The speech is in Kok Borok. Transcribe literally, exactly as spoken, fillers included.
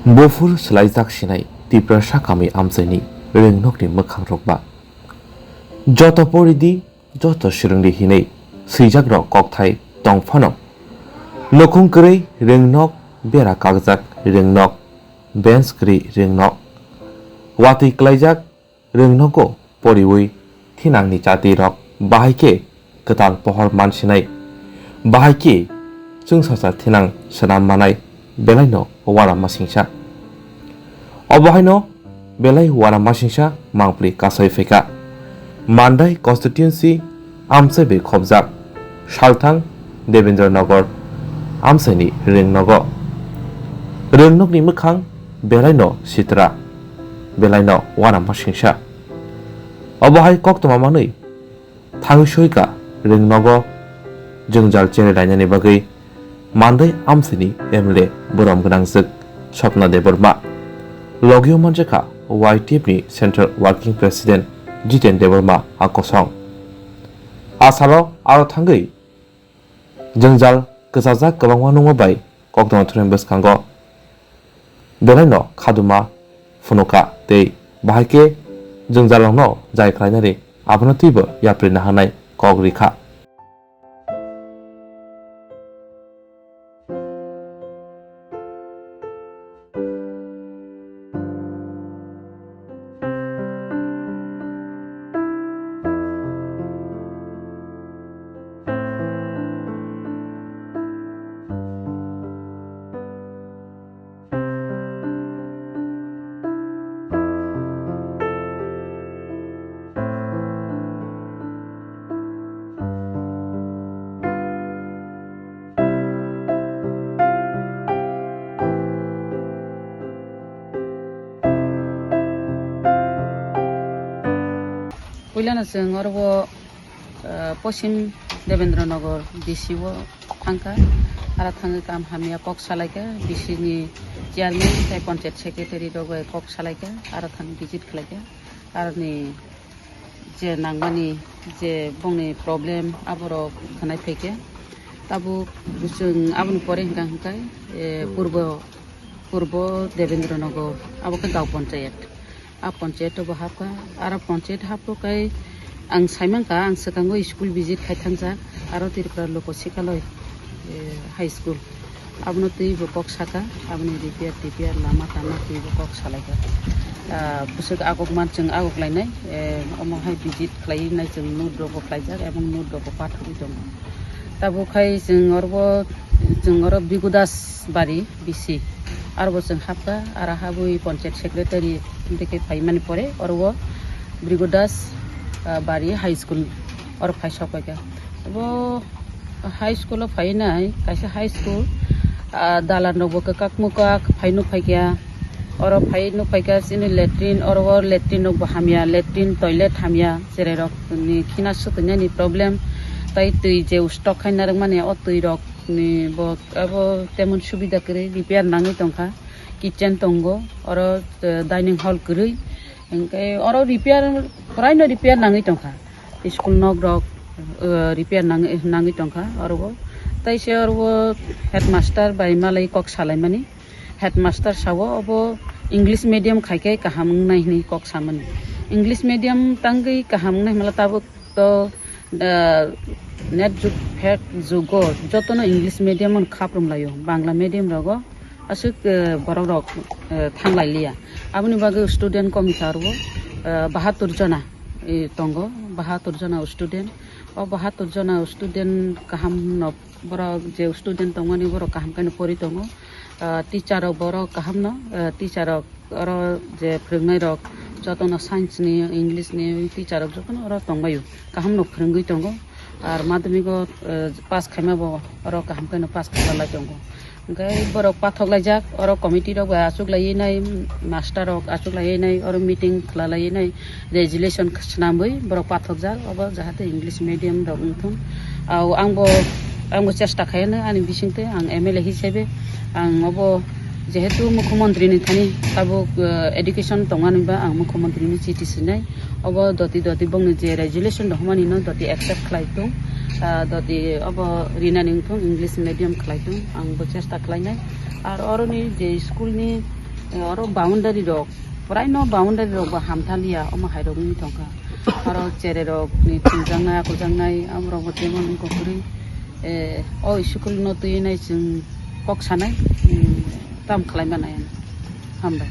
Buphur swlaijak sinai Tiprasa kami amchaini rwngnokni mwkhangrok ba. Joto poridi, joto swrwngdi hinwi swijakrok kokthai tong phano, nukhung kwrwi rwngnok, bera kakjak rwngnok, bench kwrwi rwngnok, watwi klaijak rwngnogo poriwi thinangni chatirok bahai khe kwtal pohor mansinai, bahai khe chwngsacha thinang swnam manai belaino uanama singsa. Obo haino belai uanama singsa mangpli kasai phaikha. Mandai constituency amchai bai khobjak Salthang Debendra Nagar amchaini rwngnogo. Rwngnokni mwkhang belaino sitra, belaino uanama singsa. Obo hai koktwma manwi thangwi soika rwngnogo jwngjal cherwi lainani bagwi Mandai amchaini M L A borom gwnangjwk Swapna Debbarma. Logio manjakha Y T F ni Central Working President Jiten Debbarma a kosong. A salo aro thangwi jwngjal kwchajak kwbangma nungma bai koktwma thurani bwskango belaino khaduma phunukha tei bahai khe jwngjalrokno jai khlainani abono twibo yapri naharnai kok rikha. Puilano chwng oro o, ah, Poschim Debendra Nagar D C o thangkha, aro thangwi kam hamya kok salaikha, D C ni chairman tei panchayat secretary rok bai kok salaikha, aro thang visit khlaikha, aroni je nangmani je bongni problem aborok khwnai phaikha. Tabuk chwng aboni pore hwnkha hwnkhe, eh, purbo, purbo Debendra Nagar, abo khe gaon panchayat. A panchayat o bo hapkha, aro panchayat hapro kai ang saimankha, ang swkango school visit khai thangjak, aro Tripura Loko Sikhaloi, eh, High School. Abono twibo kok saka, aboni repair tipair lama tama twibo kok salaikha. Ah, bwswk agok man chwng agok lainai, eh, omo hai visit khlai nai chwng note rok bo khlaijak, ebong note rok bo pathogwi tongo. Tabuk khai chwng oro bo, chwng oro Bhrigu Das bari bisi. Aro bo chwng hapkha, aro habwi panchayat secretary hwnkhe paimani pore oro o Bhrigu Das, ah, bari high school oro phai sok paikha. Bo high school o phainai kaisa high school, ah, dalan rok bo kwkak mwkak phai nuk phaikha. Oro phai nuk phaikha chini latrine, oro o latrine rok bo hamya, latrine toilet hamya, cherai rok ni khina swtwinani problem. Tai twi je stock khai narwkmani o twi rok ni bo abo temon subida kwrwi, repair nangwi tongkha. Kitchen tongo, oro, eh, dining hall kwrwi. Hwnkhe oro repair, kwraino repair nangwi tongkha. School nok rok, eh, repair nang-, nangwi tongkha oro o. Tai se oro o headmaster bai malai kok salaimani. Headmaster sao obo English medium khaikhe kaham wngnai hwnwi kok samani. English medium tangwi kaham wngnai hwnmala tabuk to, ah, net jug, phek jugo jotono English medium-o khaprum laio, Bangla medium rogo aswk, eh, borok rok, eh, thang lai liya. Aboni bagwi student komita rwo, eh, bahatur jona, eh, tongo, bahatur jona student. O bahatur jona student kaham no borok je student tongmani borok kaham khe no pori tongo. Ah, teacher rok borok kaham no, ah, teacher rok oro je phwrwngnairok jotono science ni, English ni teacher rok jotono oro tongbaio, kaham no phwrwngwi tongo. Ar madhyamik o, eh, pass khaima bo oro kaham khe no pass khlai tongo. Hwnkhe borok pathok laijak, oro committee rok bai achuk laiwi nai, master rok achuk laiwi nai, oro meeting khwla laiwi nai, resolution swnamwi borok pathokjak, obo jahate English medium rok wngthung. Au ang bo, ang bo chesta khaino ani bisingtwi ang M L A hisabe ang obo Jehetu Mukhyamantri ni thani tabuk, eh, education tongmani ba ang Mukhyamantri ni chiti sinai. Obo doti doti bongni je resolution rohormani no doti accept khlai tung, ah, doti obo rinani wngthung English medium khlai tung, ang bo chesta khlainai. Ar oroni je school ni Eh, oro boundary rok, purai no boundary rok bo hamthaliya, omo hai rok wngwi tongkha. Oro chere rok ni thwngjaknai, akuljaknai, amo rok bo temo wngkha kwrwi. Eh, o school no twi nai chwng kok sanai, hmm, tam khlai manai. Hambai.